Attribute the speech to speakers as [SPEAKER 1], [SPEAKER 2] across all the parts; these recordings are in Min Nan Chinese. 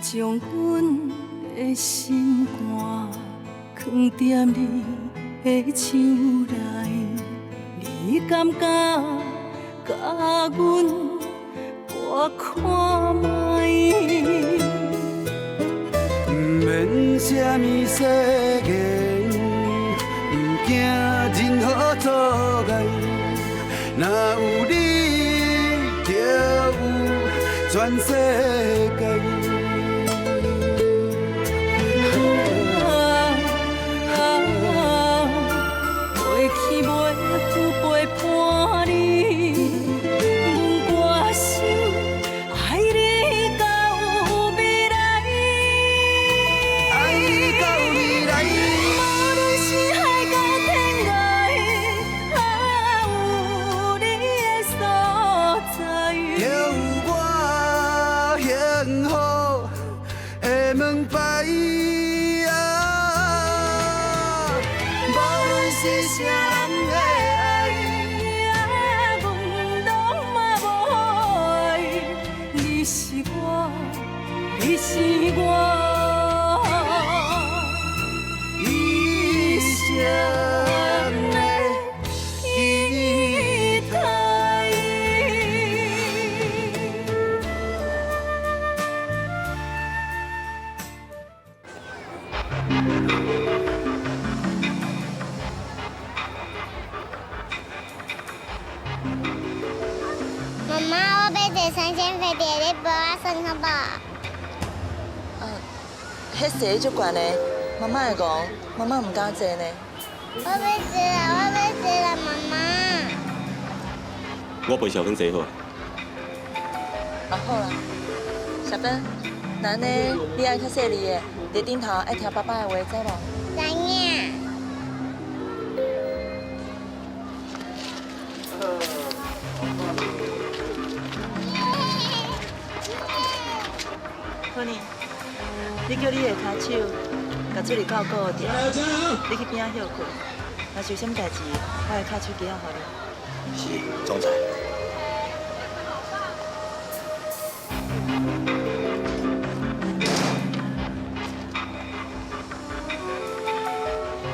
[SPEAKER 1] 將阮的心肝囥踮你的手內，你敢敢共阮搏看覓？
[SPEAKER 2] 毋免啥物誓言，毋驚任何阻礙，若有你，就有全世界。
[SPEAKER 1] 过去袂赴陪伴你，阮歌声愛你到未來。
[SPEAKER 2] 愛你到未來。
[SPEAKER 1] 無論是海角天涯，有你的所在，
[SPEAKER 2] 就有我幸福的門牌。無論是啥人的愛，
[SPEAKER 1] 阮攏嘛無愛。你是我，你是我
[SPEAKER 2] 一生的期待。
[SPEAKER 3] 媽媽，我欲坐神仙飛碟，你陪我耍好無？
[SPEAKER 4] 啊，彼坐足懸的，媽媽會講，媽媽毋敢坐呢。
[SPEAKER 3] 我欲坐啦，我欲坐啦，媽媽。
[SPEAKER 5] 我陪小芬坐好。
[SPEAKER 4] 啊好啦，小芬，那按呢，你愛較細膩的，佇頂頭愛聽爸爸的話，知無？
[SPEAKER 3] 知影。
[SPEAKER 4] 托尼，你叫你的跤手，共出入口顧著，你去邊仔歇睏。若是有啥物代誌，我會敲手機仔予你。
[SPEAKER 5] 是，總裁。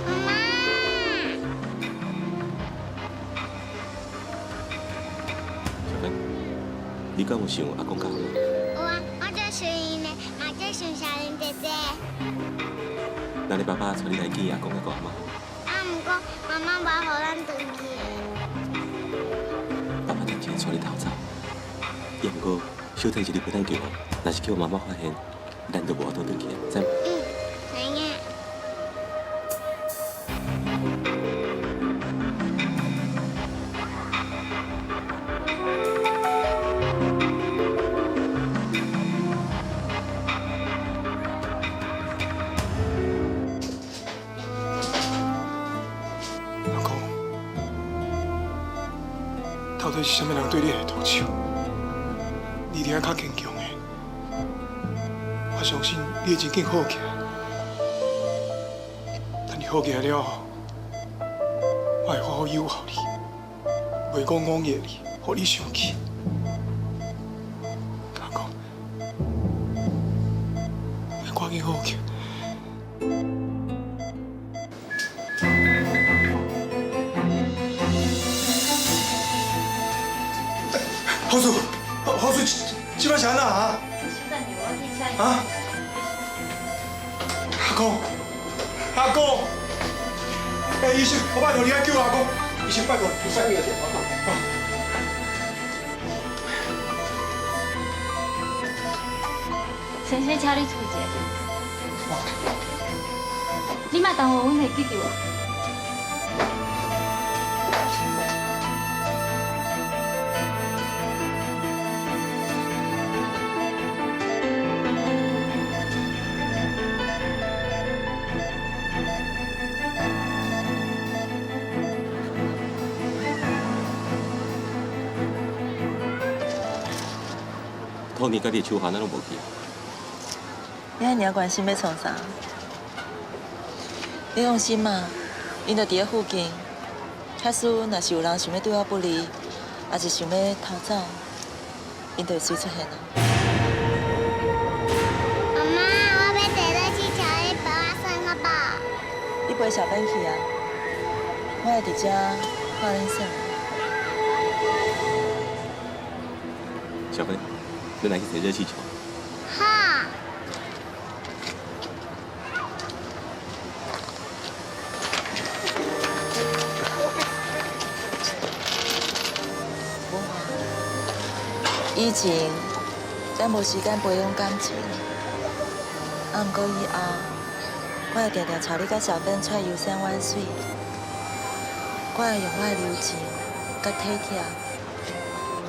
[SPEAKER 3] 媽媽。
[SPEAKER 5] 小芬，你敢有想阿公佮阿嬤？
[SPEAKER 3] 有啊，我足想𪜶的，嘛足想小玲姐姐。
[SPEAKER 5] 那你爸爸帶你來見阿公佮阿嬤？
[SPEAKER 3] 啊，毋過媽媽無予咱轉去。
[SPEAKER 5] 爸爸當時帶你逃走，也毋過小等一日袂當救，若是予媽媽發現，咱就無法度轉去啊，知無？
[SPEAKER 3] 嗯，知影。
[SPEAKER 6] 阿公，到底是啥物人對你下毒手？你一定愛較堅強的。我相信你會真緊好起來。等你好起來了後，我會好好誘惑你，袂講講壓你，予你生氣。阿公，你趕緊好起來。好事，好事，這擺是按怎啊？啊？阿公，阿公，欸，醫生，我拜託你來救阿公。醫生，拜託，你拜託。
[SPEAKER 7] 先生，請你出一下。你莫耽誤阮的急救啊！
[SPEAKER 5] 托尼佮你的手環咱攏無去。
[SPEAKER 4] 你遐爾關心欲創啥？你放心嘛，𪜶就佇咧附近。假使若是有人想欲對我不利，抑是想欲逃走，𪜶就會隨出現啊。
[SPEAKER 3] 媽媽，
[SPEAKER 4] 陪小芬去啊，我會佇遮看恁耍。
[SPEAKER 5] 小芬，咱來去坐熱氣球。
[SPEAKER 3] 好。
[SPEAKER 4] 以前咱無時間培養感情，啊，毋過以後，我會定定帶你佮小芬出來遊山玩水，我會用我的柔情佮體貼，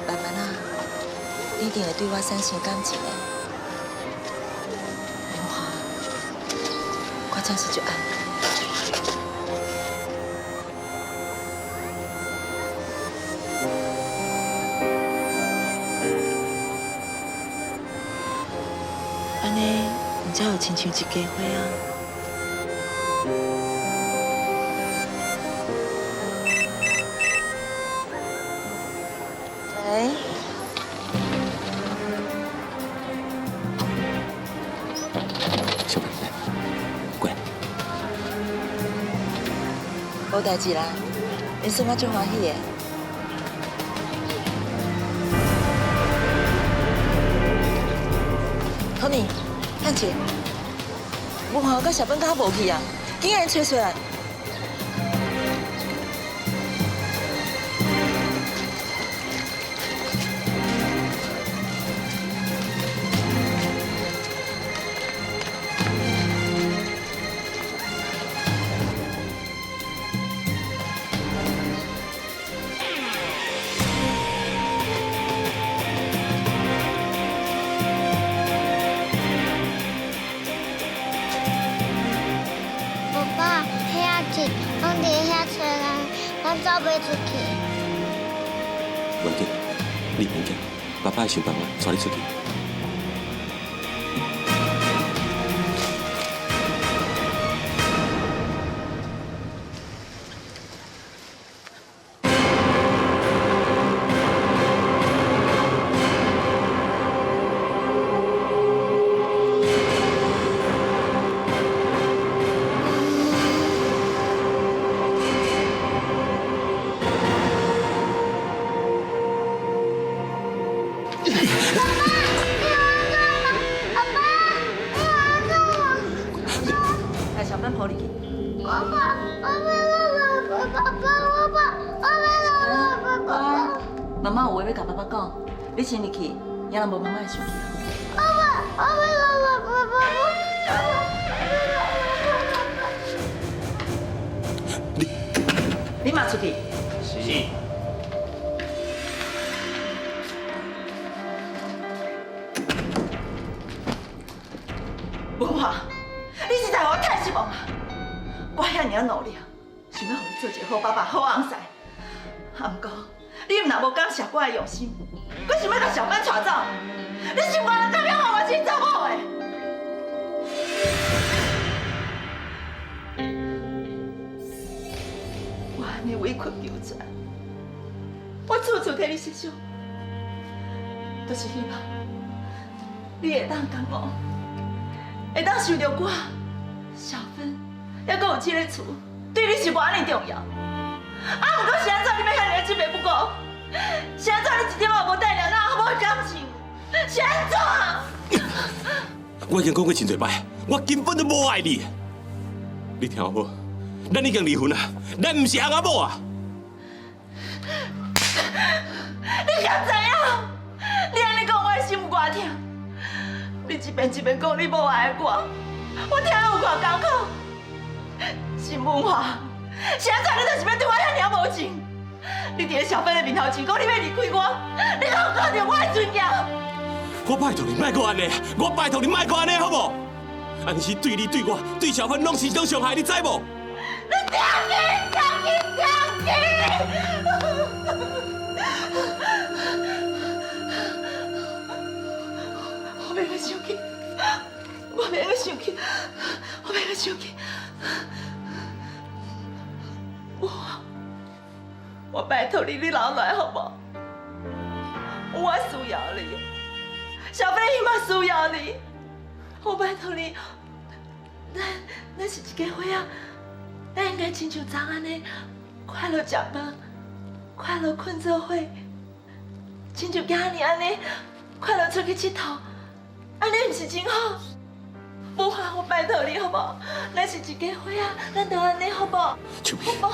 [SPEAKER 4] 慢慢仔，你一定會對我產生感情的。文華，我真是足愛你。按呢，毋才有親像一家伙啊。喂。
[SPEAKER 5] 小芬，來，過來。
[SPEAKER 4] 無代誌啦，𪜶孫我足歡喜的。Tony，漢杰，文華佮小芬敢無去啊？緊共𪜶揣出來！
[SPEAKER 3] 爸爸，遐錢攏佇遐揣人，咱走袂出去。
[SPEAKER 5] 無要緊，你免驚，爸爸會想辦法帶你出去。
[SPEAKER 3] 爸爸，你按怎
[SPEAKER 4] 來，小芬抱你去。
[SPEAKER 3] 我爸，我欲落落爸爸，我爸，我欲落落爸爸。
[SPEAKER 4] 媽媽有話欲共爸爸講，你先入去，也若無媽媽會生氣。
[SPEAKER 3] 我爸，我欲落落爸爸，我
[SPEAKER 5] 你，
[SPEAKER 4] 你嘛出去。
[SPEAKER 5] 是。
[SPEAKER 4] 文華，你實在予我太失望啊！我遐爾仔努力，想欲予你做一個好爸爸、好翁婿，啊，毋過你毋但無感謝我的用心，閣想欲共小芬帶走，你心肝敢了予我真查某的？我按呢委屈求全，我處處替你設想，就是希望你會當感悟。會當想著我，小芬，猶閣有這个厝，對你是無按呢重要。啊，毋過是按怎你欲遐爾執迷不悟？是按怎你一點仔也無帶念咱翁仔某的感情？是按怎？
[SPEAKER 5] 我已經講過真濟擺，我根本就無愛你。你聽有無？咱已經離婚啦，咱毋是翁仔某啊！
[SPEAKER 4] 你敢知影？你按呢講，我的心有偌疼。你一遍一遍講你無愛我，我聽得有偌艱苦。是文華，是按怎你就是欲對我遐爾無情？你佇咧小芬的面頭前講你欲離開我，你敢有看著我的尊嚴？
[SPEAKER 5] 我拜託你莫閣按呢，我拜託你莫閣按呢，好無？按呢是對你、對我、對小芬攏是一種傷害，你知無？
[SPEAKER 4] 你聽去，聽去，聽去！我袂閣生氣，我袂閣生氣，我袂閣生氣。我拜託你，你留落來好無？我需要你，小芬伊嘛需要你。我拜託你，咱是一家伙仔，咱應該親像昨按呢，快樂食飯，快樂睏做伙，親像今日按呢，快樂出去𨑨迌，按呢毋是真好？無華，我拜託你好無？咱是一家伙仔，咱就按呢好無？
[SPEAKER 5] 秋美，
[SPEAKER 4] 好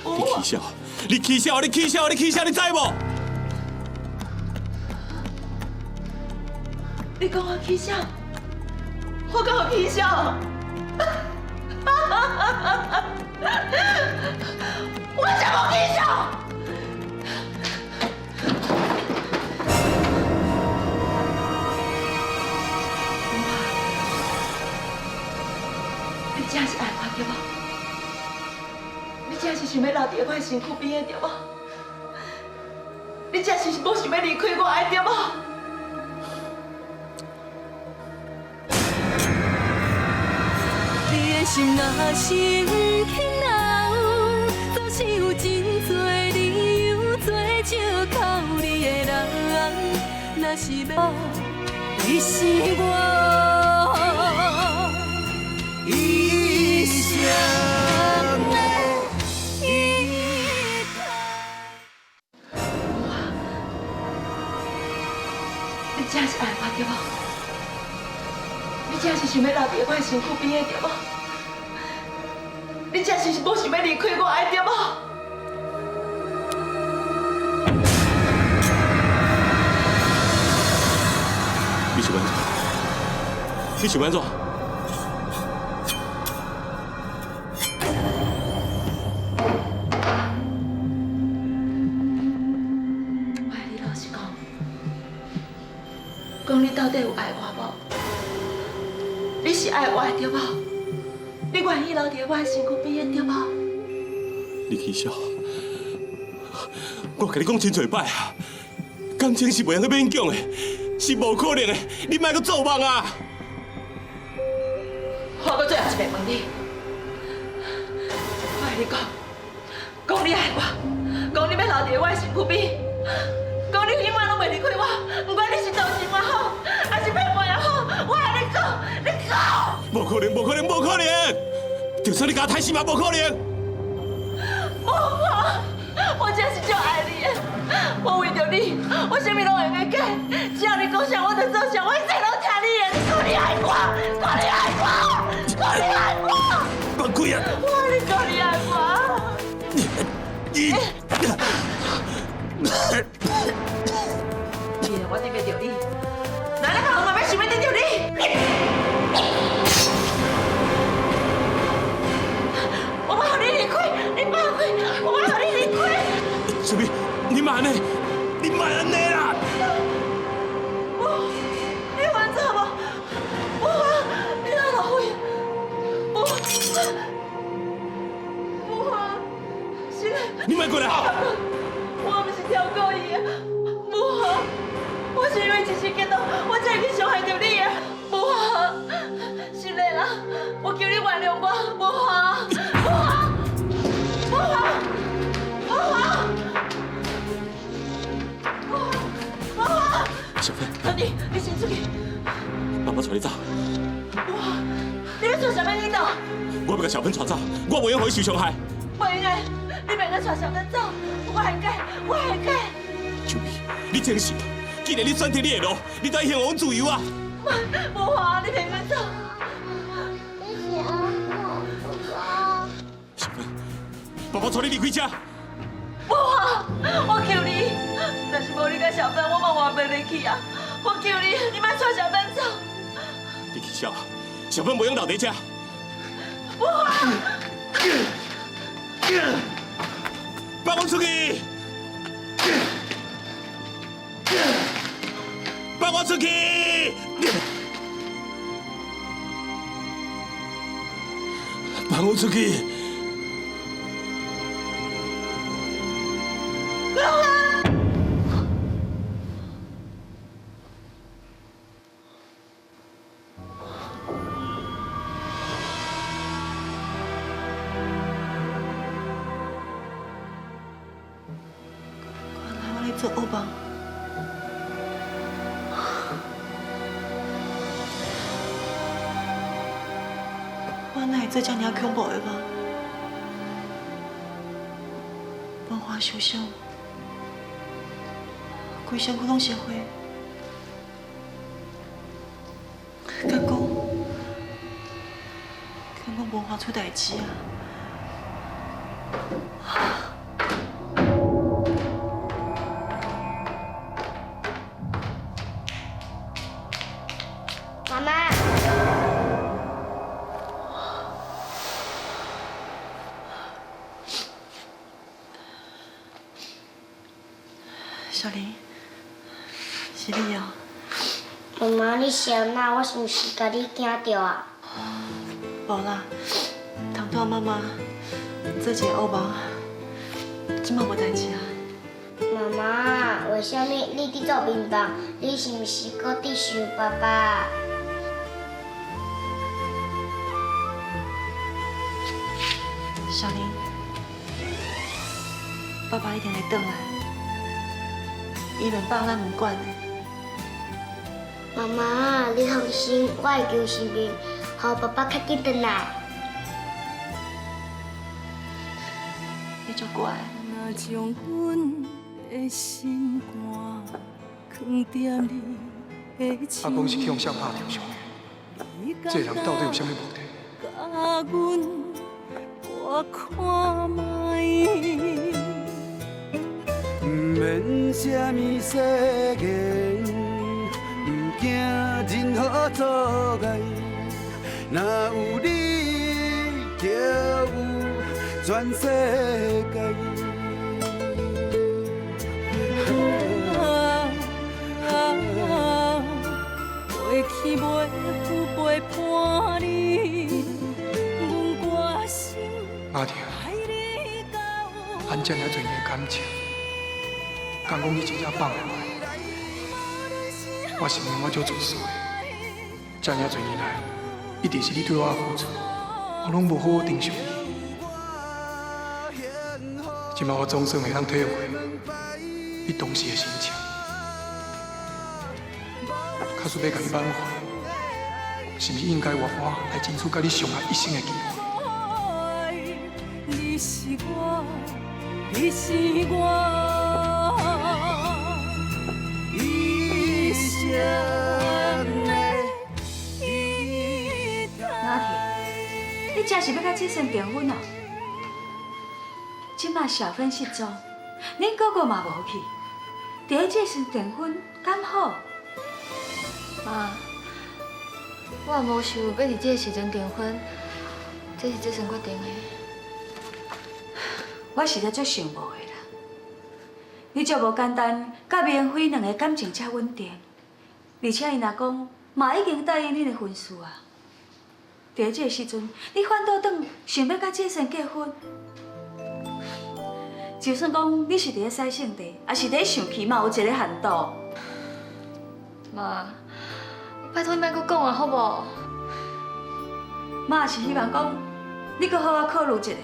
[SPEAKER 4] 無？
[SPEAKER 5] 你起笑，你起笑，你起笑，你起笑，你知無？
[SPEAKER 4] 你講我起笑，我講我起笑，我才無起笑。你真是愛我對無？你真是想欲留佇我的身軀邊的對無？你真是無想欲離開我的對無？
[SPEAKER 1] 你的心若是毋肯留，總是有真濟理由做借口你的人。若是欲，你是我
[SPEAKER 2] 一生的依靠。
[SPEAKER 4] 你真是愛我對無？你真是想欲留佇我的身軀邊的對無？你真是無想欲離開我的對無？
[SPEAKER 5] 你想欲按怎？你想欲按怎？
[SPEAKER 4] 我愛你老實講，講你到底有愛我無？你是愛我的對無？你願意留佇我的身軀邊的對無？
[SPEAKER 5] 你起痟，我共你講真濟擺啊，感情是袂用閣勉強的，是無可能的，你莫閣做夢啊！
[SPEAKER 4] 我閣最後一擺問你，我愛你講，講你愛我，講你欲留佇我的身軀邊，講你永遠攏袂離開我，不管你是投錢也好，還是騙我也好，我愛你講，你講。
[SPEAKER 5] 無可能，無可能，無可能！就算你共我刣死嘛，無可能！
[SPEAKER 4] 無華，我真是足愛你的，我為著你，我啥物攏會用得改，只要你講啥，我就做啥，我一切攏聽你的。你講你愛我，講你愛我，講你愛我，
[SPEAKER 5] 放開啊！
[SPEAKER 4] 我愛你講你愛我。
[SPEAKER 5] 你，
[SPEAKER 4] 既然我得袂著你，那你別人嘛欲想欲得著你。我欲予你離開，你放開，我欲予你離開。
[SPEAKER 5] 小美，你莫按呢，你莫按呢啦！
[SPEAKER 4] 無，你還走無？無啊，你哪落去？無，無啊，是咧。
[SPEAKER 5] 你莫過來！
[SPEAKER 4] 我毋是挑故意的，無啊，我是因為一時激動，我才會去傷害著你的。無啊，是咧啦，我求你原諒我，無啊，無啊，無啊，無啊，無啊！
[SPEAKER 5] 小芬，
[SPEAKER 4] 小弟，你先出去。
[SPEAKER 5] 爸爸帶你走。
[SPEAKER 4] 哇，你欲做啥物你走？
[SPEAKER 5] 我欲共小芬帶走，我袂用予伊受傷害。
[SPEAKER 4] 袂用的，你袂用帶小芬走，我會改，我會改。
[SPEAKER 5] 秋美，你真是，既然你選擇你的路，你就愛還予阮自由啊！
[SPEAKER 4] 無華，你袂用走。
[SPEAKER 3] 你是阿爸爸。
[SPEAKER 5] 小芬，爸爸帶你離開這。
[SPEAKER 4] 無華，我求你，若是無你佮小芬，我嘛活袂落去啊！我求你，你莫帶小芬走。
[SPEAKER 5] 你起痟，小芬袂用留佇這。
[SPEAKER 4] 無華，
[SPEAKER 5] 放我出去！放我出去！放我出去！
[SPEAKER 4] 原來我咧做惡夢。我哪會做這爾恐怖的夢？文华受伤，规身躯拢是血，敢讲文华出代志啊？
[SPEAKER 3] 妈妈。
[SPEAKER 4] 小林，是你哦。
[SPEAKER 3] 妈妈，你是按怎？我是毋是共你惊著啊？
[SPEAKER 4] 无啦，头拄仔妈妈做一个噩梦，这马无代志啊。
[SPEAKER 3] 妈妈，为啥物你伫做面包？你是毋是阁伫想爸爸？
[SPEAKER 4] 小林，爸爸一定会转来，伊袂放咱毋管的。
[SPEAKER 3] 妈妈，你放心，我会求神明，予爸爸较紧转来。
[SPEAKER 4] 你足乖。
[SPEAKER 1] 若将阮的心肝藏踮你的
[SPEAKER 6] 阿公是去予啥拍受伤的？这个人到底有啥物目的？
[SPEAKER 1] 共阮搏看觅。
[SPEAKER 2] 毋免啥物誓言，毋惊任何阻碍。若有你，就有全世界。
[SPEAKER 1] 过去袂赴陪伴你，阮决心
[SPEAKER 6] 阿婷，咱这尔济年的感情，敢讲你真正放袂落？我承认我足自私的，这尔济年来，一直是你对我的付出，我拢无好好珍惜你。这摆我总算会当体会你当时的心情。假使欲共你挽回，是毋是应该活活来争取佮你相爱一生的机会？
[SPEAKER 1] 你是我，你是我一生的依
[SPEAKER 8] 阿铁，你真是欲佮志成订婚哦？这马小芬失踪，恁哥哥嘛无去，伫咧这时订婚敢好？
[SPEAKER 7] 妈，我也无想欲伫这个时阵订婚，这是志成决定的。
[SPEAKER 8] 我实在足想无的啦。你足无简单，佮明辉两个感情遮稳定，而且𪜶阿公嘛已经答应恁的婚事啊。伫咧这个时阵，你反倒转想欲佮志成结婚，就算讲你是伫咧洗圣地，抑是伫咧生气，嘛有一个限度。
[SPEAKER 7] 妈，拜托你莫阁讲啊，好无？
[SPEAKER 8] 妈是希望讲，你阁好好考虑一下啦。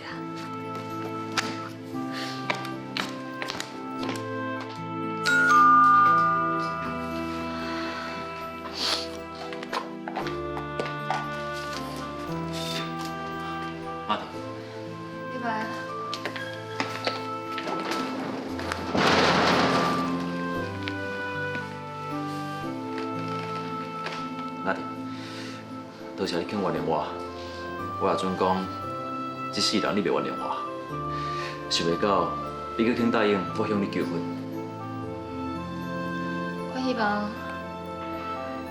[SPEAKER 5] 阿弟，
[SPEAKER 7] 拜拜。
[SPEAKER 9] 阿弟，多谢你肯原谅我，我也准讲，这世人你袂原谅我，想袂到你阁肯答应我向你求婚。
[SPEAKER 7] 我希望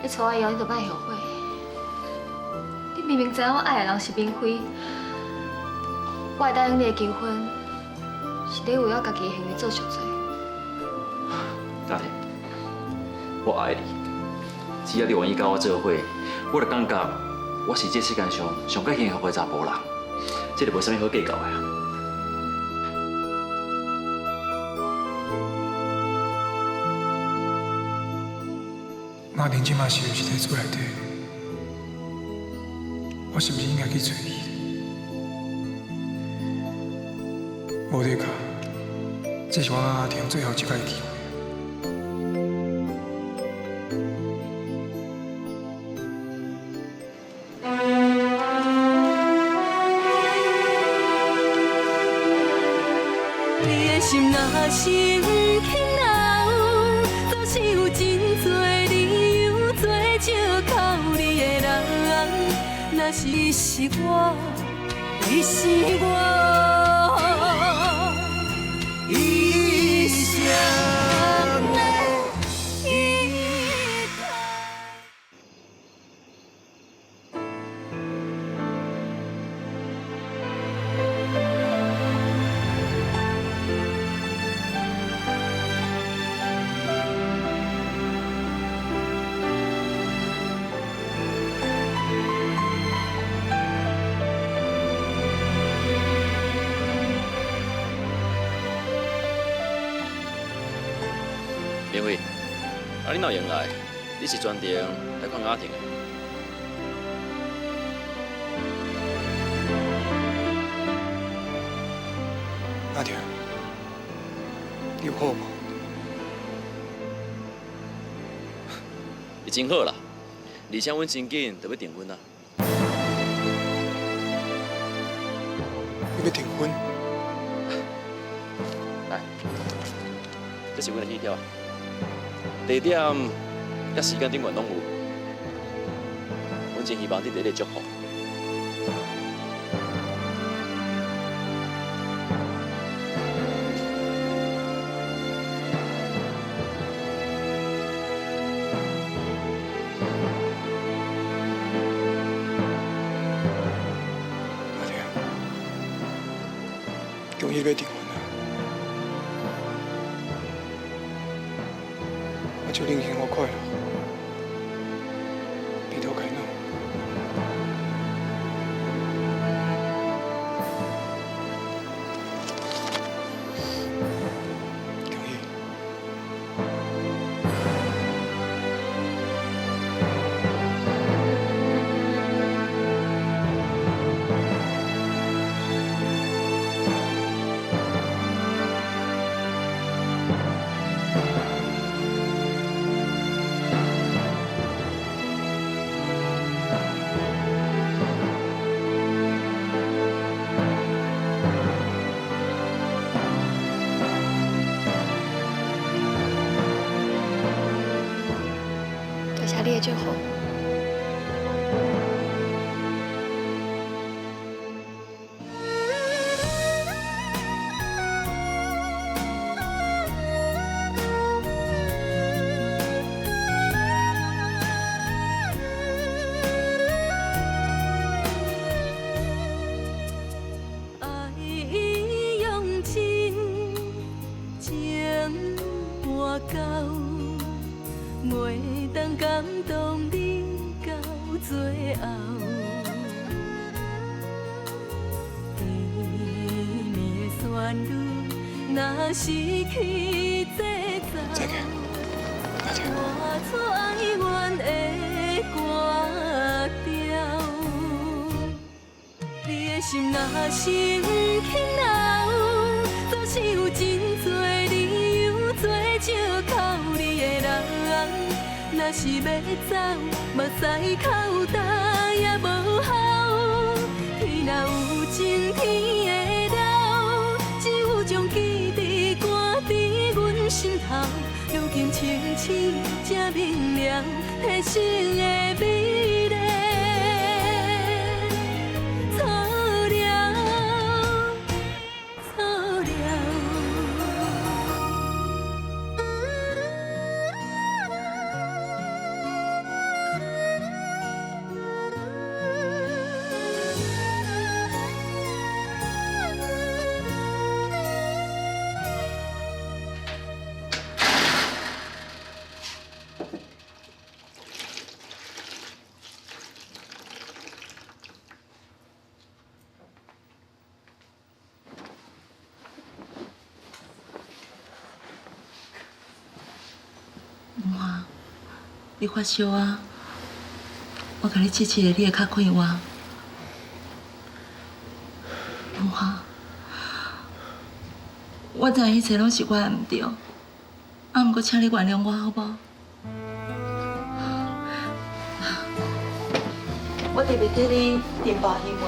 [SPEAKER 7] 你娶我以后，你就莫后悔。你明明知影我爱的人是明辉，我会答应你的求婚，是你为我家己的行为做赎罪。
[SPEAKER 9] 阿弟，我爱你，只要你愿意佮我做伙，我就感觉我是这世间上上较幸福的查埔人，这就无啥物好计较的啊。
[SPEAKER 6] 马婷这马是毋是伫厝内底？我是毋是应该去揣伊？无得讲，这是我佮阿婷最后一摆机会。
[SPEAKER 1] 你的心若是毋肯留，总是有真多理由做借口你的人。若是是我，你是我
[SPEAKER 2] 一生的依靠。
[SPEAKER 9] 明辉，啊，你哪会用来？你是专程来看阿婷的？
[SPEAKER 6] 阿婷，你有好无？
[SPEAKER 9] 伊真好啦，而且阮真紧就欲订婚啊。
[SPEAKER 6] 你欲订婚？
[SPEAKER 9] 来，这是阮的喜帖。地点佮时间顶悬拢有，阮真希望你得你祝福。
[SPEAKER 6] 阿婷，恭喜你欲订婚啊！我祝恁幸福快乐，白头偕老。恭喜！
[SPEAKER 7] 多谢你的祝福。
[SPEAKER 1] 爱用真情换交，袂当感动你到最后。甜蜜的旋律，若失去节奏，
[SPEAKER 6] 再见，阿婷。
[SPEAKER 1] 活出哀怨的歌调。你的心若是毋肯留，总是有真多理由做借口你的人。若是欲走，目屎哭焦也无效。天若有情天会老，只有将记忆挂伫阮心头。如今清醒才明了，彼生的美丽。错了，错了。
[SPEAKER 4] 妈，你发烧啊？我共你试试下，你会较快活。妈，我知影彼切拢是我的毋对，啊，毋过请你原谅我好无？我特别替你订包鱼糜，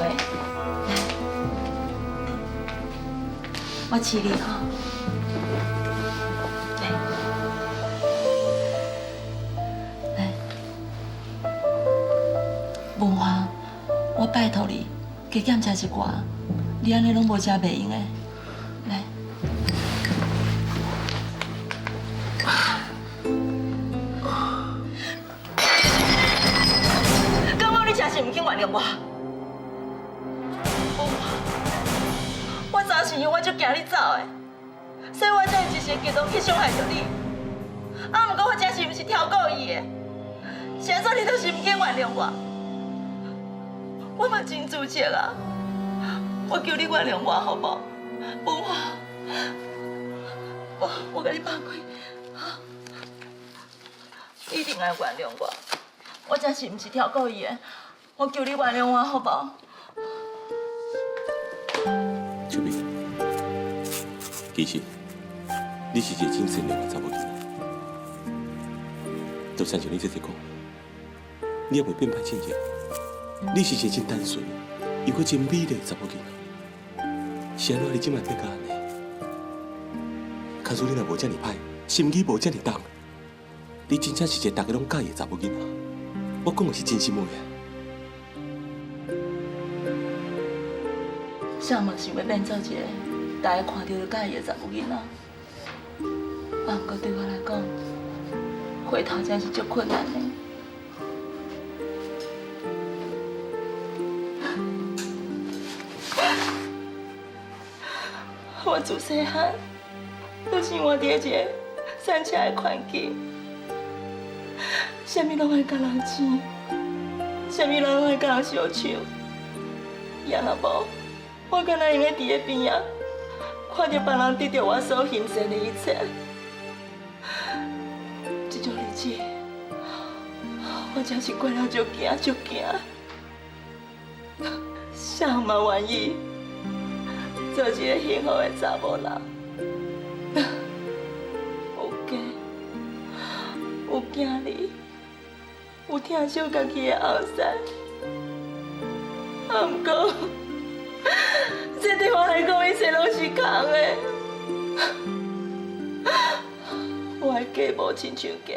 [SPEAKER 4] 来，我飼你吼。來，來，文華，我拜託你，加減食一寡，你按呢攏無食袂用的。來，敢講你真是毋肯原諒我？我早是因為我足驚你走的，所以我才會一時激動去傷害著你。啊，毋過我真是毋是挑故意的，是按怎你就是毋肯原諒我？我嘛真自責啊！我求你原諒我，好無？文華，我共你放開，你一定愛原諒我。我真是毋是挑故意的，我求你原諒我，好無？
[SPEAKER 5] 秋美，其實你是一個真善良的查某囡仔，就親像你這個講，你也袂變歹性情。你是一個真單純又閣真美麗的查某囡仔，是按怎你這擺變甲按呢？假使你若無遮爾歹，心機無遮爾重，你真正是一個大家攏佮意的查某囡仔。我講的是真心話。
[SPEAKER 4] 啥嘛想欲變做一個大家看著就佮意的查某囡仔，啊，毋過對我來講，回頭真是足困難的。我自細漢就生活佇一個散赤的環境，啥物攏愛共人爭，啥物攏愛共人相搶，也若無，我敢若會用佇咧邊仔，看著別人得著我所欣羨的一切，這種日子，我真是過了足驚足驚，誰嘛願意做一個幸福的查某人？有家，有囝兒，有疼惜家己的後生，啊，毋過，這對我來講，一切攏是空的。我的家無親像家，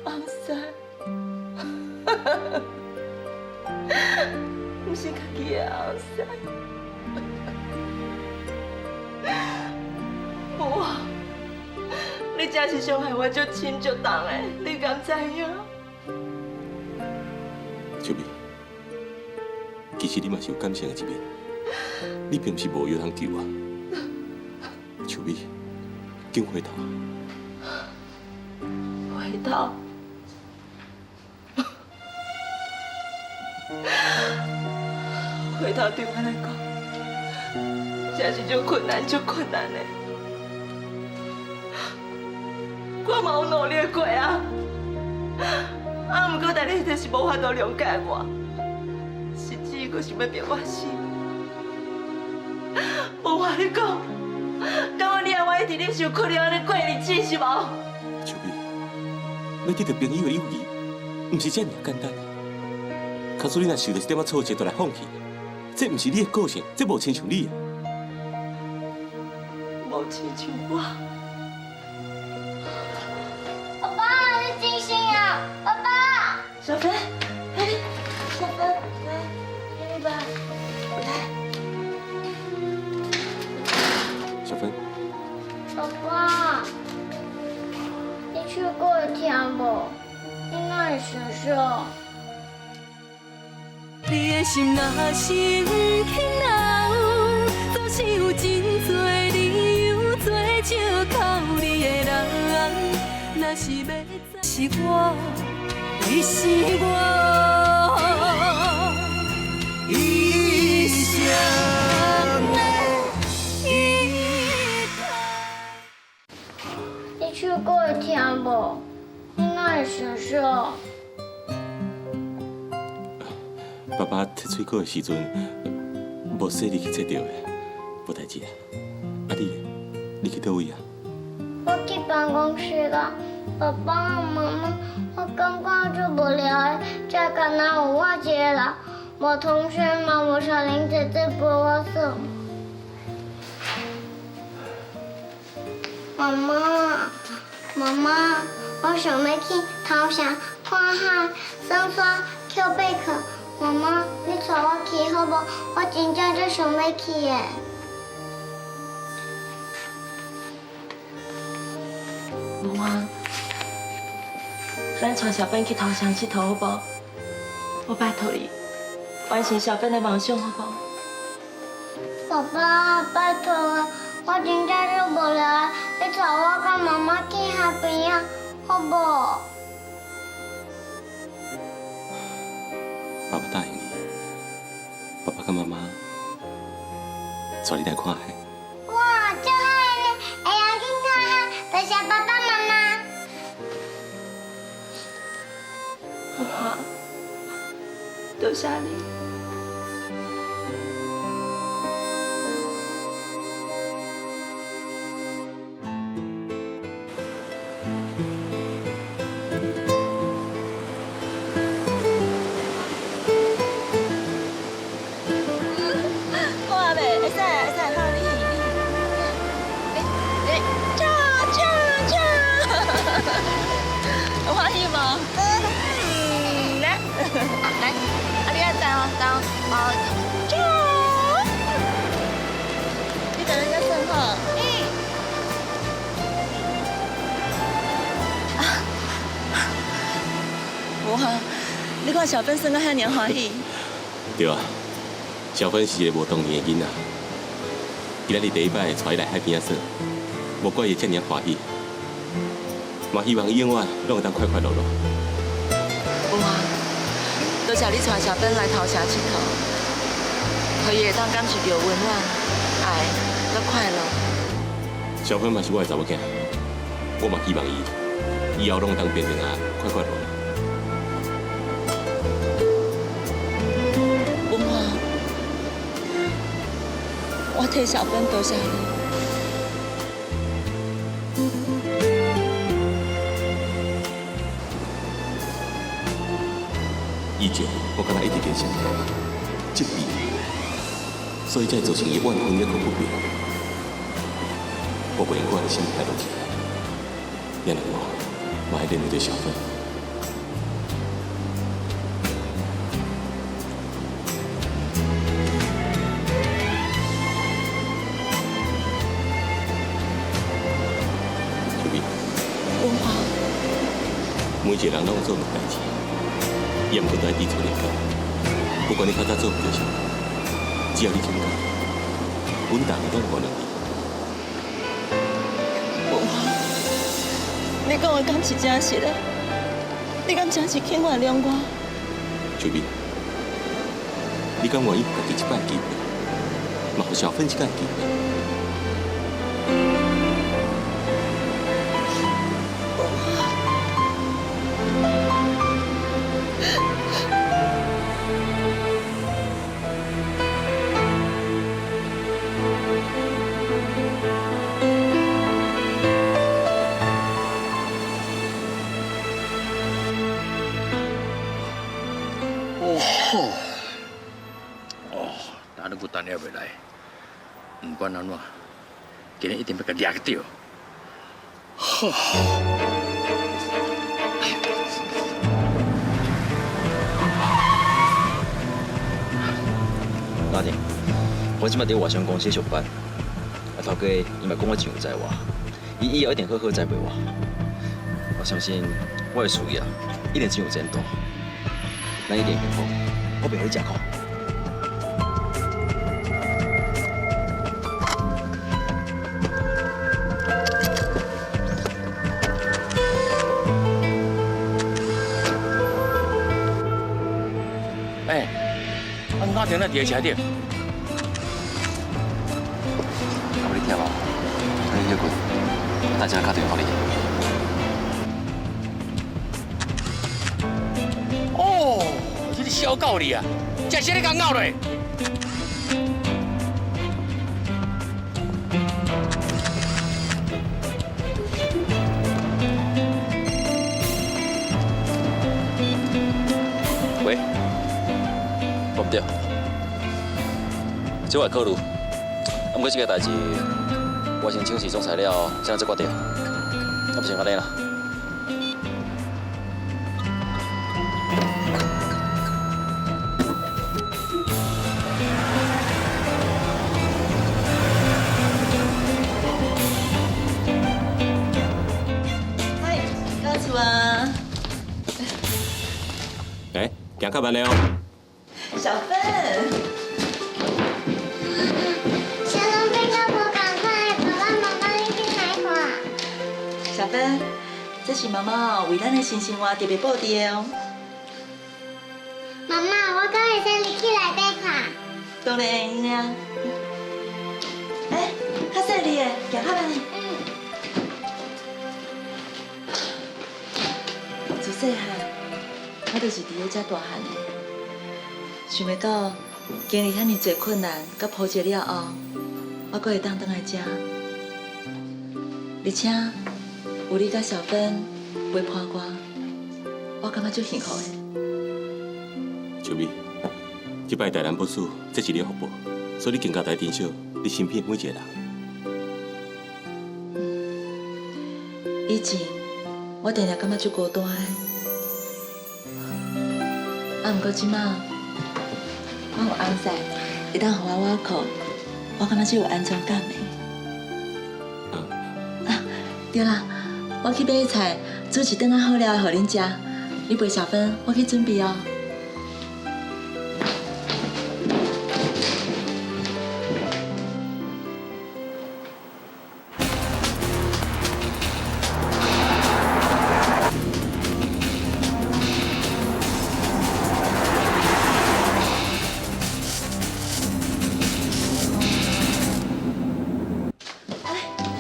[SPEAKER 4] 翁婿，毋是家己的翁婿。無，你真是傷害我足深足重的，你敢知影？
[SPEAKER 5] 秋美，其實你嘛是有感性的一面，你並毋是無藥通救啊。秋美，緊回頭。
[SPEAKER 4] 回頭。回頭對我來講，真是足困難，足困難的。我嘛有努力過啊，啊，毋過但你就是無法度諒解我，甚至閣想欲逼我死。無話你講，敢講你愛我一直忍受苦了按呢過日子是無？
[SPEAKER 5] 秋美，欲得著朋友的友誼，毋是遮爾簡單。假使你若受著一點仔挫折就來放棄，這毋是你的個性，這無親像你。
[SPEAKER 4] 無親像我。
[SPEAKER 3] 爸爸，你真心啊！爸爸。
[SPEAKER 4] 小芬，哎，小芬，來，給你吧，來。
[SPEAKER 5] 小芬。
[SPEAKER 3] 爸爸，你去過聽無？你哪會想笑？
[SPEAKER 1] 你的心若是毋肯留，總是有真濟理由做借口你的人。若是欲走，是我，你是我
[SPEAKER 2] 一生的依靠。
[SPEAKER 3] 你唱歌會聽無？你哪會想笑？
[SPEAKER 5] 爸爸提水果的時陣，無細膩去切著的，無代誌啊。啊你，你去佗位啊？
[SPEAKER 3] 我去辦公室啦。爸爸媽媽，我感覺足無聊的，這敢若有我一個人，無同學嘛，無小玲姐姐陪我耍。妈妈，妈妈，我想欲去头城看海、耍沙、捡贝壳。妈妈，你带我去好無？我真正足想欲去的。
[SPEAKER 4] 文華，咱帶小芬去頭城𨑨迌好無？我拜託你，完成小芬的夢想好無？
[SPEAKER 3] 爸爸，拜託啊，我真正足無聊的，你帶我佮媽媽去海邊仔，好無？
[SPEAKER 5] 爸爸答應你，爸爸佮媽媽帶你來看海。
[SPEAKER 3] 哇，足好呢！會用去看海，多謝爸爸媽媽。
[SPEAKER 4] 文華，多謝你。有歡喜無？嗯，來，來，啊你愛等哦，等哦，你等人家算好。嗯。文華，你看小芬耍甲遐爾歡喜。
[SPEAKER 5] 對啊，小芬是一个無童年的囡仔。今仔日第一擺帶伊來海邊仔耍，無怪伊會遮爾歡喜。嘛希望伊永遠攏會當快快樂樂。
[SPEAKER 4] 文華，多謝你帶小芬來頭城𨑨迌，予伊會當感受著溫暖、愛佮快樂。
[SPEAKER 5] 小芬嘛是我的查某囝，我嘛希望伊以後攏會當平平安安、快快樂樂。
[SPEAKER 4] 文華，我替小芬多謝你。
[SPEAKER 5] 以前我敢若一直伫身體責備，所以才會造成伊怨恨抑閣不平。我袂用閣按呢心態落去，然後我嘛會連累著小芬。秀美，
[SPEAKER 4] 文華，
[SPEAKER 5] 每一個人攏有做毋代誌。也毋過都愛知錯認改，不管你較早做毋對啥，只要你肯改，阮逐个攏會原諒你。
[SPEAKER 4] 文華，你講的敢是真實的？你敢真是肯原諒我？
[SPEAKER 5] 秀美，你敢願意予家己一擺機會，嘛予小芬一擺機會？
[SPEAKER 10] 等也袂來，毋管按怎，今日一定欲共掠著。好。
[SPEAKER 9] 家庭，我這擺佇外商公司上班，啊頭家伊嘛講我真有才華，伊以後一定好好栽培我。我相信我的事業一定真有前途，咱一定幸福，我袂予你吃苦。
[SPEAKER 10] 哎，啊，家庭咱佇車頂。
[SPEAKER 9] 啊，無你忝啊，你歇睏，我等陣敲電話予你。
[SPEAKER 10] 哦，這個小狗你啊，這啥你共咬落？
[SPEAKER 9] 喂，我毋對，這我會考慮。啊，毋過這個代誌，我我先请示总裁了后，才能做决定。我不先按呢啦。
[SPEAKER 4] 嗨，到厝啊。
[SPEAKER 5] 哎，行较慢咧哦。
[SPEAKER 4] 小芬。
[SPEAKER 3] 小龙变到无仝款，爸爸妈妈你去哪看？
[SPEAKER 4] 小芬，这是妈妈为咱的新生活特别布置的哦。
[SPEAKER 3] 妈妈，我敢会使入去内底看？
[SPEAKER 4] 当然会用啊。哎，较细腻的，行较慢。嗯。自细汉，我就是伫咧遮大汉的。想袂到经历遐尔济困难佮波折了后，我阁会当转来遮，而且有你佮小芬陪伴我，我感觉足幸福的。
[SPEAKER 5] 秋美，这摆大难不死，这是你的福报，所以你更加得珍惜你身边每一个人。
[SPEAKER 4] 以前我定定感觉足孤单的，啊，毋过这摆我有翁婿，会当予我倚靠，我感觉足有安全感的。啊，对啦，我去买菜，煮一顿仔好料的予恁食。你陪小芬，我去准备哦。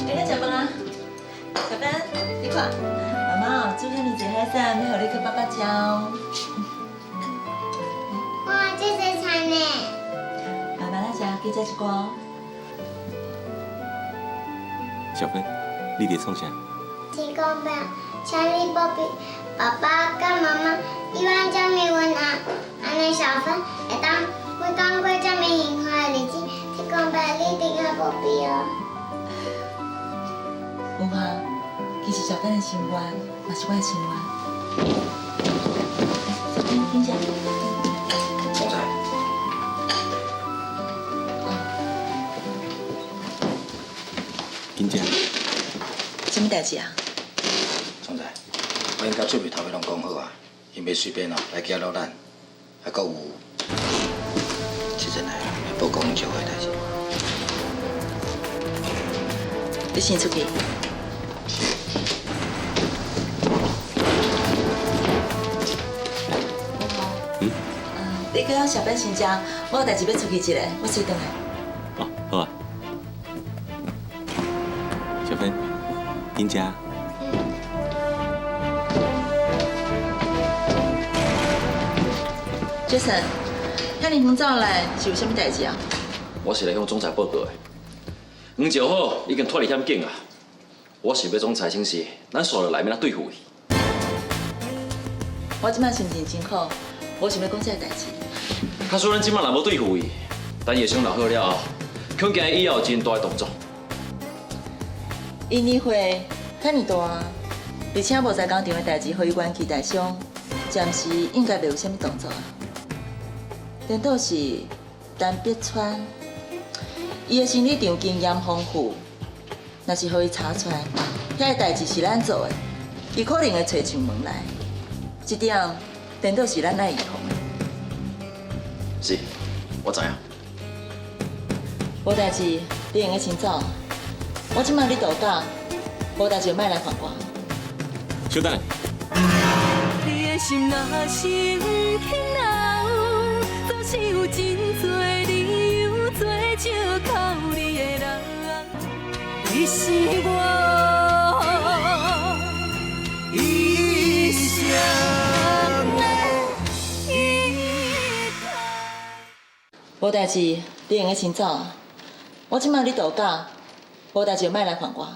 [SPEAKER 4] 来，来食饭啊！小芬，你看，妈妈煮遐尔济海产，欲予你去饱饱食哦。
[SPEAKER 3] 哇，这济菜呢！
[SPEAKER 4] 慢慢来食，加食一寡哦。
[SPEAKER 5] 小芬，你伫创啥？
[SPEAKER 3] 天公伯，请你保庇爸爸佮妈妈永远这么温暖，按呢小芬会当每工过这么幸福的日子。天公伯，你一定要保庇哦。
[SPEAKER 4] 文华，其实小芬的心愿嘛是我的心愿。小芬，紧食。
[SPEAKER 10] 总裁。
[SPEAKER 5] 紧食。
[SPEAKER 4] 啥物代志啊？
[SPEAKER 10] 总裁，我已经佮出面头家拢讲好啊，伊袂随便哦来搅扰咱，还阁有，这阵来会报告阮招会代志。
[SPEAKER 4] 你先出去。
[SPEAKER 5] 嗯。
[SPEAKER 4] 你去小芬先食，我有代志欲出去一下，我随转来。
[SPEAKER 5] 哦，好啊。小芬，紧食。
[SPEAKER 4] Jason，遐尔远走来是有啥物代志啊？
[SPEAKER 9] 我是来向总裁报告的。黄兆好已经脱离险境啊！我是欲总裁请示，咱紲落来欲按怎对付伊。
[SPEAKER 4] 我这摆心情真好，无想欲讲这个代志。
[SPEAKER 9] 假使咱这摆若无对付伊，等伊伤落好了后，恐惊伊以后有真大的动作。
[SPEAKER 4] 伊年岁遐尔大，而且无在工厂的代志，予伊元气大伤，暂时应该袂有啥物动作啊。颠倒是陈碧川，伊的生理场经验丰富，若是予伊查出来，遐个代志是咱做的，伊可能会揣上门来。这点颠倒是咱爱预防的。
[SPEAKER 9] 是，我知影。
[SPEAKER 4] 无代志，你用得先走。我这摆咧度假，无代志就莫来烦我。
[SPEAKER 5] 稍等下。
[SPEAKER 1] 你的心若是毋肯留，总是有真多理由做借口你的人。你是我
[SPEAKER 2] 一生的依靠。
[SPEAKER 4] 无代志，你用得先走。我这摆咧度假，无代志就莫来烦我。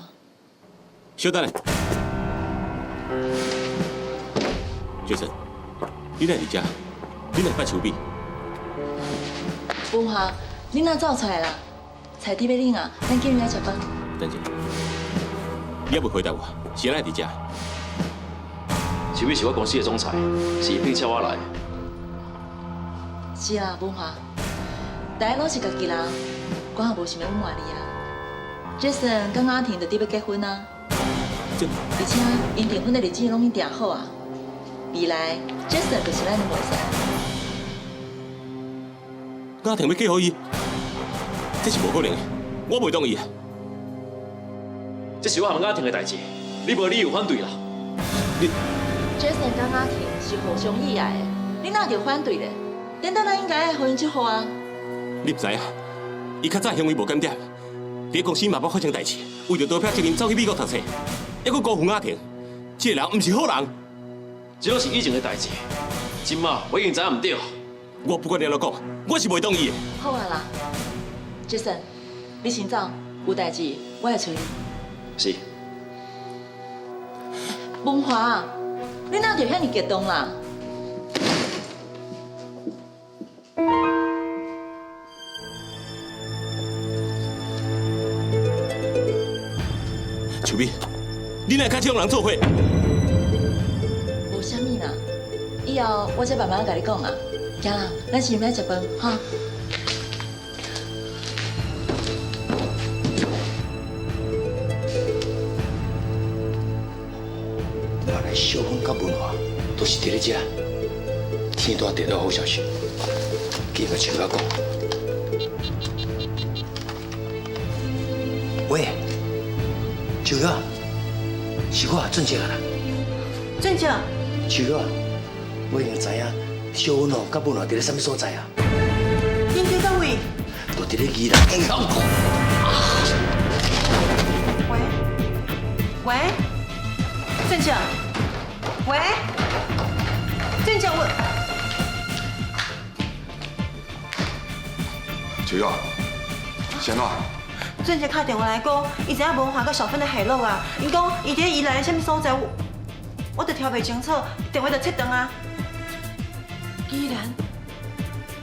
[SPEAKER 5] 稍等下。杰森，你来伫遮？你来捌秋美？
[SPEAKER 4] 文华，你哪走出来啦？菜伫欲冷啊，咱紧来食饭。
[SPEAKER 5] 等一下，你猶未回答我，是按怎佇遮？
[SPEAKER 9] 秋美是我公司的總裁，是伊聘請我來。
[SPEAKER 4] 是啊，文華，大家攏是家己人，我也無想欲隱瞞你啊。Jason 佮阿婷就佇欲結婚啊，
[SPEAKER 5] 這
[SPEAKER 4] 而且𪜶訂婚的日子攏已經訂好啊。未來 Jason 就是咱的妹婿。
[SPEAKER 5] 阿婷欲嫁予伊，這是無可能的，我袂同意。
[SPEAKER 9] 這是我和阿婷的代誌，你無理由反對啦。你
[SPEAKER 4] Jason 佮阿婷是互相意愛的，你哪會反對咧？顛倒咱應該予𪜶祝福啊！
[SPEAKER 5] 你毋知影，伊較早行為無檢點，佇公司嘛捌發生代誌，為著逃避責任走去美國讀冊，猶閣辜負阿婷，這個人毋是好人。
[SPEAKER 9] 這攏是以前的代誌，這馬我已經知影毋對。
[SPEAKER 5] 我不管你按怎講，我是袂同意的。
[SPEAKER 4] 好啊啦，Jason，你先走，有代誌我會揣你。
[SPEAKER 9] 是。
[SPEAKER 4] 文華，你哪會遐爾激動啦？
[SPEAKER 5] 秋美，你哪會佮這種人做伙？
[SPEAKER 4] 無啥物啦，以後我再慢慢共你講啊。行啦，咱先欲食飯哈。
[SPEAKER 10] 原來小芬佮文華都是佇咧遮，天大地大好消息，緊共秋仔講。喂，秋仔，是我俊杰啦。
[SPEAKER 4] 俊杰。
[SPEAKER 10] 秋仔，我已經知影小芬哦，佮文華佇咧啥物所在啊？
[SPEAKER 4] 恁佇佗位？
[SPEAKER 10] 就佇咧宜蘭。
[SPEAKER 4] 喂，喂，俊杰，喂，俊杰，我。
[SPEAKER 11] 秋仔，是按怎？
[SPEAKER 12] 俊杰敲電話來講，伊知影文華佮小芬的下落啊。伊講伊佇宜蘭的啥物所在，我就聽袂清楚，電話就切斷啊。
[SPEAKER 7] 宜蘭，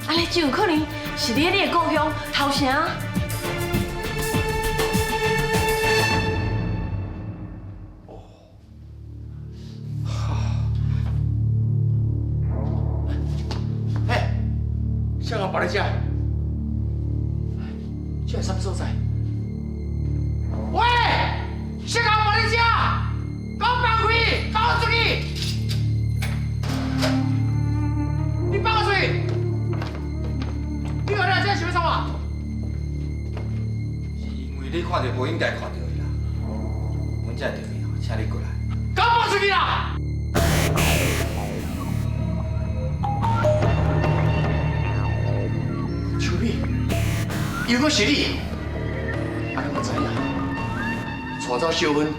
[SPEAKER 7] 按呢真有可能是佇你的故鄉頭城。
[SPEAKER 13] 嘿，啥人跋咧遮？這是啥物所在？喂，啥人跋咧遮？給我放開！給我出去！你放我出去！你來這是欲創啥？
[SPEAKER 10] 是因為你看著無應該看著的啦，阮才會特別請你過來。
[SPEAKER 13] 給我放出去啦！秋美，又閣是你，按呢我知影，帶走小芬，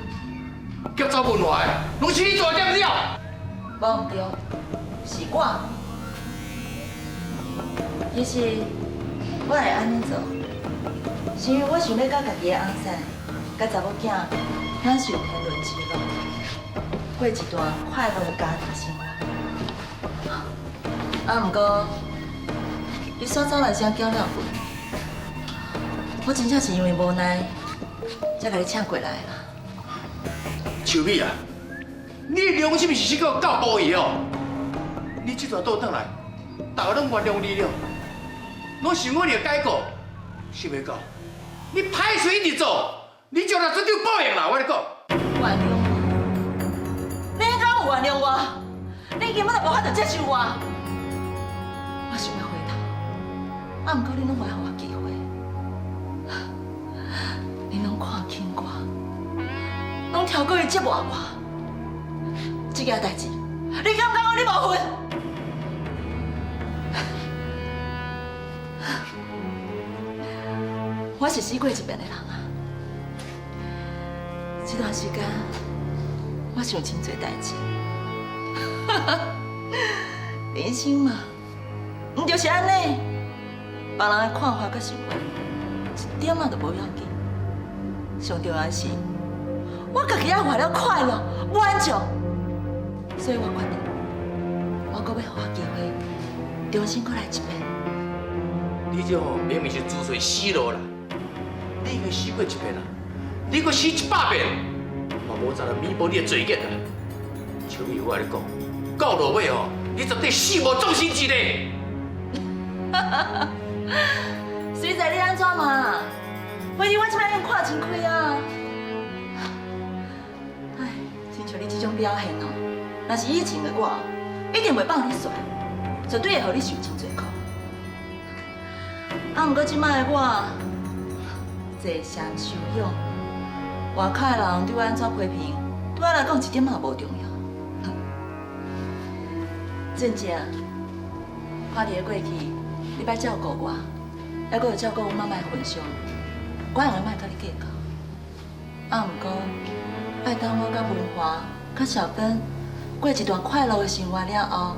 [SPEAKER 13] 劫走文華的，攏是你做的，對毋對？
[SPEAKER 4] 無毋對，是我。其實我會按呢做，是因為我想欲佮家己的翁婿、佮查某囝享受天倫之樂，過一段快樂的家庭生活。啊，毋過你煞走來遮繳了錢，我真正是因為無奈，才共你請過來的啦。
[SPEAKER 13] 秋美啊，你的良心是閣夠薄的哦！你這阵倒轉來，大家攏原諒你了，攏想講你會改過，想袂到你歹事一直做，你將來絕對有報應啦！我跟你講。
[SPEAKER 4] 原諒我？你敢有原諒我？你根本就無法度接受我。我想欲回頭，啊，毋過你攏無愛予我機會，你攏看輕我，攏超過於折磨我。這件代誌，你敢感覺你無份？我是死過一遍的人啊！這段時間，我想真濟代誌。人生嘛，毋就是按呢？別人的看法佮想法，一點仔都無要緊。上重要的是，我家己愛活了快樂、滿足，所以我決定，我閣欲予我機會，重新閣來一遍。
[SPEAKER 13] 你這吼明明是自找死路啦！你已經死過一遍啦，你閣死100遍，嘛無才能彌補你的罪孽啊！秋美，我共你講，到落尾哦，你絕對死無葬身之地。
[SPEAKER 4] 隨在你按怎嘛？反正我這擺已經看真開啊！唉，親像你這種表現哦，若是以前的我，一定袂放你煞，絕對會予你受真濟苦。啊，毋過這擺的我，坐禪修養，外口的人對我按怎批評，對我來講一點仔無重要。俊傑，看佇咧過去，你捌照顧我，猶閣有照顧阮媽媽的份上，我會用莫佮你計較。啊，毋過愛等我佮文華、佮小芬過一段快樂的生活了後，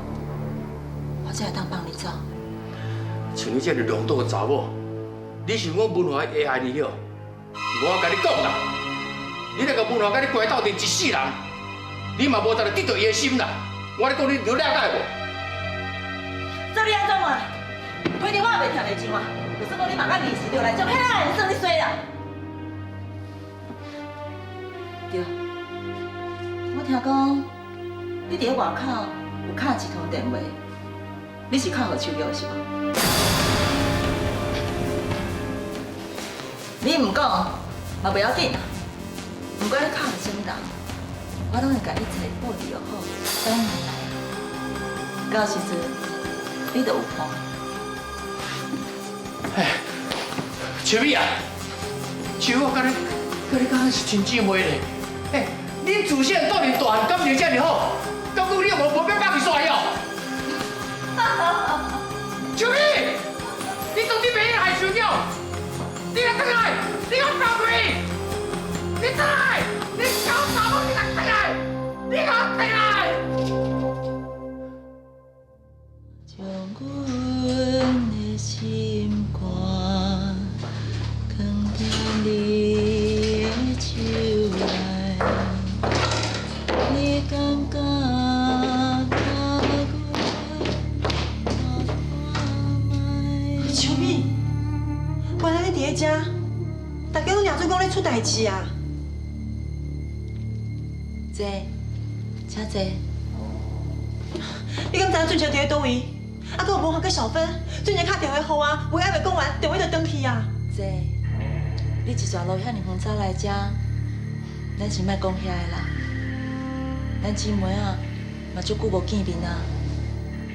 [SPEAKER 4] 我才會當放你走。
[SPEAKER 13] 像你這麼浪蕩的查某，你想講文華會愛你了？我共你講啦，你若共文華佮你關鬥陣一世人，你嘛無才能得著伊的心啦。我咧講你有了解無？
[SPEAKER 4] 這你按怎嘛？反正我也袂聽袂上啊！就算講你嘛佮二十就來，將遐會算你衰啦。對，我聽講你佇咧外口有敲一通電話，你是敲予秋玉是無？你毋講嘛袂要緊，毋管你敲予啥物人，我攏會共一切布置好，等你來。到時陣你就有伴。
[SPEAKER 13] 哎，秋美啊，秋我佮你敢是親姊妹咧？哎，恁自細漢鬥陣大漢，感情這麼好，敢講你又無欲放伊煞哦？秋美，你到底袂用害秋玉？你來轉來，你給我放開！你轉來，你搞查某，你來轉來，你給我轉來！
[SPEAKER 4] 將阮的心肝藏佇你的手內，你感覺
[SPEAKER 12] 秋美，原來你佇咧遮，大家攏掠準講你出代誌啊！
[SPEAKER 4] 坐，請坐。
[SPEAKER 12] 你敢知影俊杰佇咧佗位？啊，閣有文華佮小芬，俊杰敲電話予我，話還袂講完，電話就轉去啊。
[SPEAKER 4] 坐，你一逝路遐爾遠走來遮，咱先莫講遐个啦。咱姊妹仔嘛足久無見面啊，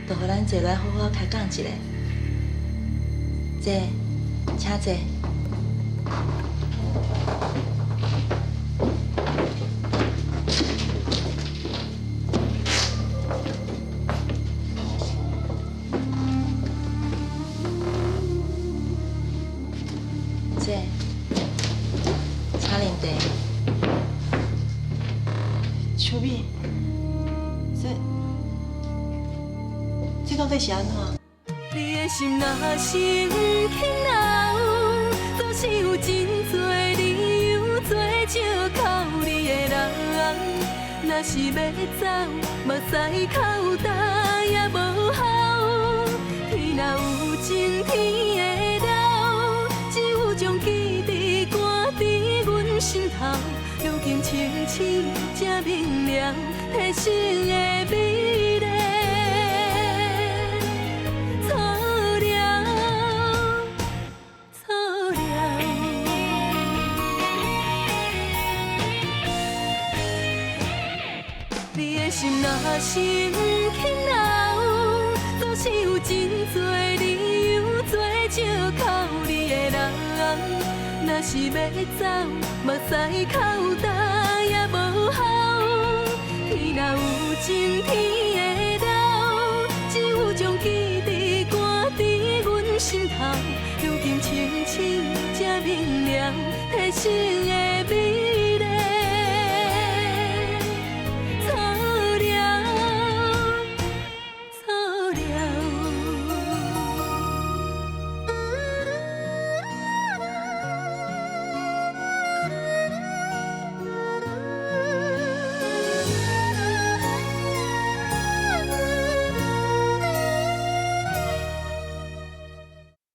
[SPEAKER 4] 就予咱坐落來好好開講一下。坐，請坐。坐，請啉茶。
[SPEAKER 12] 秋美，這到底是按怎？
[SPEAKER 1] 你的心若是毋肯留，總是有真濟理由做借口你的人。若是欲走，目屎哭焦也無效。天若有情天會老，只有將記憶掛佇阮心頭。如今清醒才明了，提醒的美麗。錯了，錯了。你的心若是毋肯留，總是有真濟理由做借口你的人。若是欲走，目屎哭焦